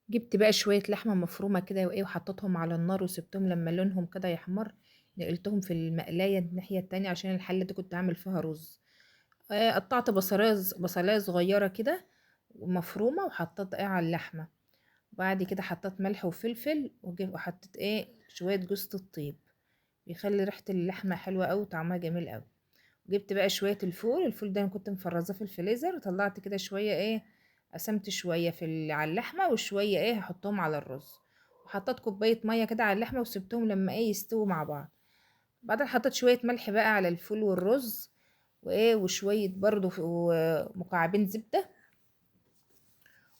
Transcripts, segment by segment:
جبت بقى شوية لحمة مفرومة كده وايه، وحطيتهم على النار وسبتهم لما لونهم كده يحمر. نقلتهم في المقلاية الناحية التانية عشان الحلة دي كنت عامل فيها رز. قطعت بصلاية صغيرة كده ومفرومة، وحطيت ايه على اللحمة. بعد كده حطيت ملح وفلفل، وحطيت ايه شوية جوزة الطيب، بيخلي ريحة اللحمة حلوة أوي وطعمها جميل أوي. جبت بقى شوية الفول، الفول ده أنا كنت مفرزاه في الفريزر، وطلعت كده شوية ايه، قسمت شوية في على اللحمة وشوية ايه هحطهم على الرز، وحطيت كوباية مية كده على اللحمة وسبتهم لما ايه يستووا مع بعض. بعدين حطيت شوية ملح بقى على الفول والرز، وايه وشوية برضو ومكعبين زبدة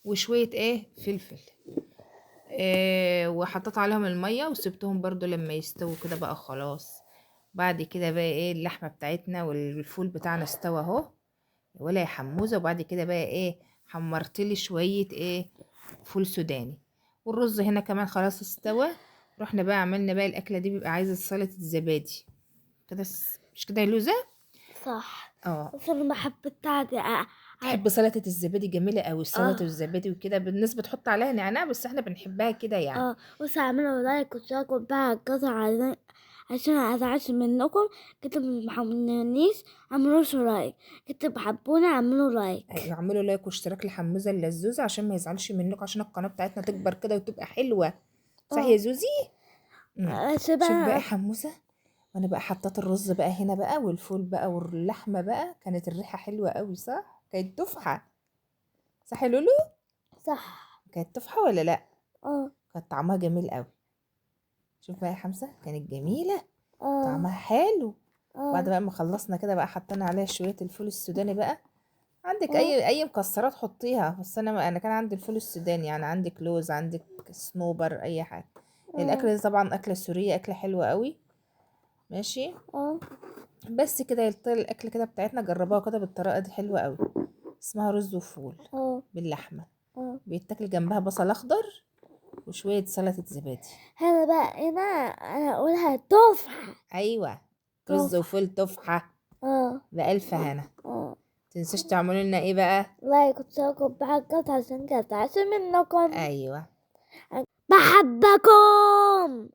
وشوية ايه فلفل، وحطيت عليهم المية وسبتهم برضو لما يستووا كده بقى خلاص. بعد كده بقى ايه اللحمة بتاعتنا والفول بتاعنا استوى اهو ولا يا حموزة. وبعد كده بقى ايه حمرت لي شوية ايه فول سوداني، والرز هنا كمان خلاص استوى. رحنا بقى عملنا بقى الأكلة دي، بيبقى عايزة سلطة الزبادي كده، مش كده يا لوزة؟ صح. بس انا بحب بتاعتي. تحب سلطة الزبادي؟ جميلة قوي السلطة والزبادي وكده، الناس بتحط عليها نعناع بس احنا بنحبها كده يعني. بس اعملوا like واشتراك وبقى الجرس عشان ما ازعلش منكم. كتب ما حملونيش اعملوش like، كتب حبونا اعملوا like. ايوه اعملوا like واشتراك لحموزة اللزوزة عشان ما يزعلش منكم، عشان القناة بتاعتنا تكبر كده وتبقى حلوة. صح يا زوزي؟ شوف شوف بقى حموزة، وانا بقى حطيت الرز بقى هنا بقى والفول بقى واللحمة بقى، كانت الريحة حلوة قوي صح؟ كانت تفحة صح يا لولو؟ صح. كانت تفحة ولا لا؟ كانت طعمها جميل قوي. شوف بقى يا حمزة كانت جميلة. طعمها حلو. بعد بقى ما خلصنا كده بقى حطينا عليها شوية الفول السوداني بقى. عندك أي مكسرات حطيها، بس أنا كان عندي الفول السوداني، يعني عندك لوز، عندك صنوبر، أي حاجة. الأكلة دي طبعا أكلة سورية، أكلة حلوة قوي. ماشي؟ بس كده يطلع الأكل كده بتاعتنا، جربوها كده بالطريقة دي حلوة قوي. اسمها رز وفول باللحمة. بيتاكل جنبها بصل أخضر وشوية سلطة زبادي. هذا بقى هنا أنا أقولها تفحة. أيوة، رز تفحة. وفول تفحة. بألف هنا. تنسوش تعملوا لنا إيه بقى؟ like واشتراك وبعد عشان كده عشان منكم. أيوة. بحبكم.